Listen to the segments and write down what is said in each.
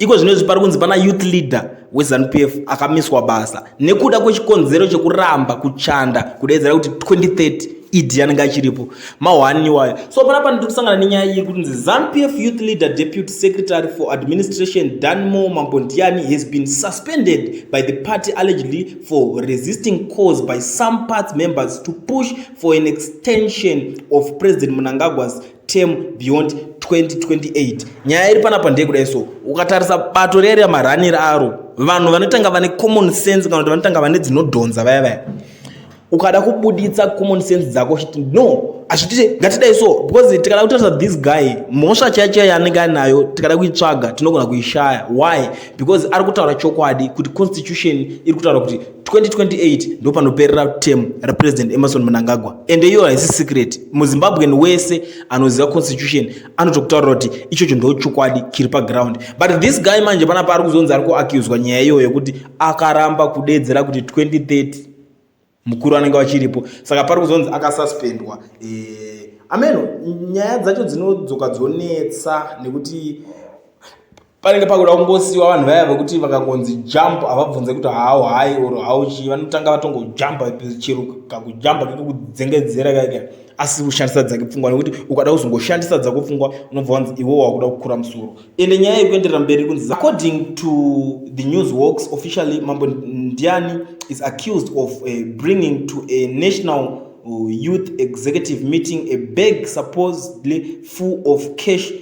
Iko zvino izvi pari kunzi pana youth leader weZanu-PF akamiswa basa nekuda kwechikonzero chekuramba kuchanda kudeedzera kuti 2030 ED anenge achiripo mahwani iwayo. So panapa ndiri kusangana nenyaya iri kuti ZANU-PF youth leader, deputy secretary for administration Danmore Mambondiani has been suspended by the party, allegedly for resisting calls by some party members to push for an extension of President Mnangagwa's term beyond 2028. Nyaya iri panapa ndeyekudai. So ukatarisa bato rere, maraniro aro, vanhu vanotanga vane common sense kana kuti vanotanga vane dzinodhonza vaya vaya, ukada kubuditsa common sense dzako uchiti no, hazvitite, ngatidai so, because tikada kutarisa this guy, mhosva chaiyo chaiyo yaanenge anayo, tikada kuitsvaga tinogona kuishaya. Why? Because ari kutaura chokwadi kuti constitution iri kutaura kuti 2028 ndo panoperera term raPresident Emmerson Mnangagwa, ende iyo haisi secret. MuZimbabwean wese anoziva constitution anotokutaurira kuti ichocho ndo chokwadi chiri paground. But this guy manje panapa ari kuzonzi ari kuaccuswa nyaya iyoyo yekuti akaramba kudedzera kuti 2030 mukuru anenge vachiripo. Saka pari kuzonzi akasuspendwa. Ameno nyaya dzacho dzinodzoka dzonetsa nekuti panenge pakuda kungosiyiwa vanhu vaya vekuti vakangonzi jump, havabvunze kuti how high or how chii, vanotanga vatongojumpa chero kakujumpa kekudzengedzera kaika, asi kushandisa dzake pfungwa, nekuti ukada kuzongoshandisa dzako pfungwa unobva wanzi iwe wakuda kukura musoro. Ende nyaya yekuenderera mberi kunzi, according to the News Works officially, Mambondiani is accused of bringing to a national youth executive meeting a bag supposedly full of cash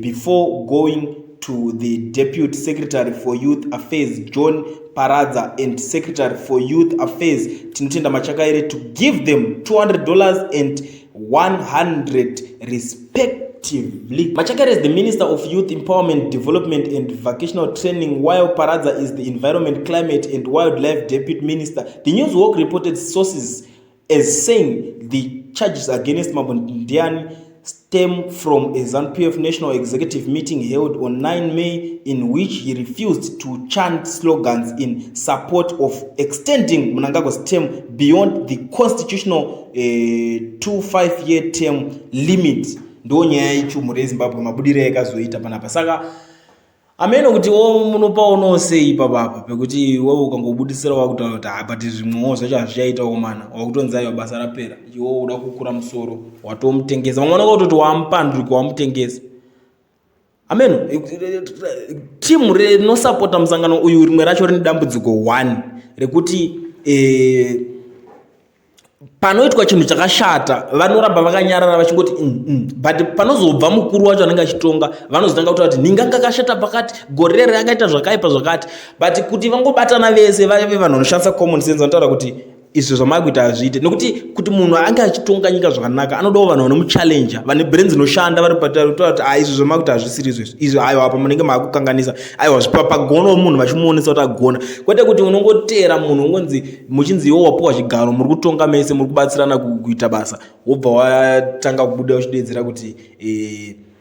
before going to the deputy secretary for youth affairs, John Paradza, and secretary for youth affairs, Tinotenda Machakaire, to give them $200 and 100 respectively. Machakaire is the minister of youth empowerment, development and vocational training, while Paradza is the environment, climate and wildlife deputy minister. The Newshawk reported sources as saying the charges against Mambondiani stem from a ZANU-PF national executive meeting held on 9 May, in which he refused to chant slogans in support of extending Mnangagwa's term beyond the constitutional 2 5-year term limit. Ndo nyaya ichumhuri yeZimbabwe, mabudiro yakazoita panapa. Saka amene kuti wo munopaonawo sei ipapapa pekuti iwewe ukangobudisira wakutaura kuti ha, but zvimwewo zvacho hazvichaitawo mana, wakutonzi aiwa, basa rapera, iwe uda kukura musoro, watomutengesa. Vamwe vanonga kutoti wamupanduriki, wamutengesa. Ameno timu rinosapota musangano uyu, rimwe racho rine dambudziko 1 rekuti panoitwa chinhu chakashata vanoramba vakanyarara vachingoti But panozobva mukuru wacho anenge achitonga, vanozotanga kutaura kuti ninganga akashata pakati, gore rere akaita zvakaipa zvakati. But kuti vangobatana vese, vave vanhu vanoshandisa common sense, vanotaura kuti izvo zvamakuita hazviite, nekuti kuti munhu ange achitonga nyika zvakanaka anodawo vanhu vanomuchallenja, vane brain dzinoshanda, vari pataura kuti a, izvo zvamakuita hazvisiri izvo, izvo aiwa, apa munenge maakukanganisa, aiwa, pagonawo munhu vachimuonesa kuti agona, kwete kuti unongotera munhu ungonzi muchinzi iwo wapiwa chigaro, muri kutonga mese, muri kubatsirana kuita basa, wobva watanga kubuda uchidedzera kuti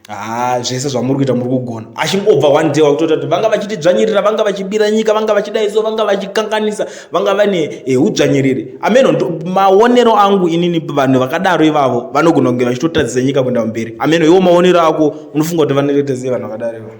ha, zvese zvamuri kuita muri kugona. Achingobva one day wakutoita kuti vanga vachitidzvanyirira, vanga vachibira nyika, vanga vachidai so, vanga vachikanganisa, vanga vane udzvanyiriri. Ameno maonero angu inini, vanhu vakadaro ivavo vanogona kunge vachitotadzisa nyika kuenda mberi. Ameno iwo maonero ako, unofunga kuti vanoita sei vanhu vakadaro ivavo?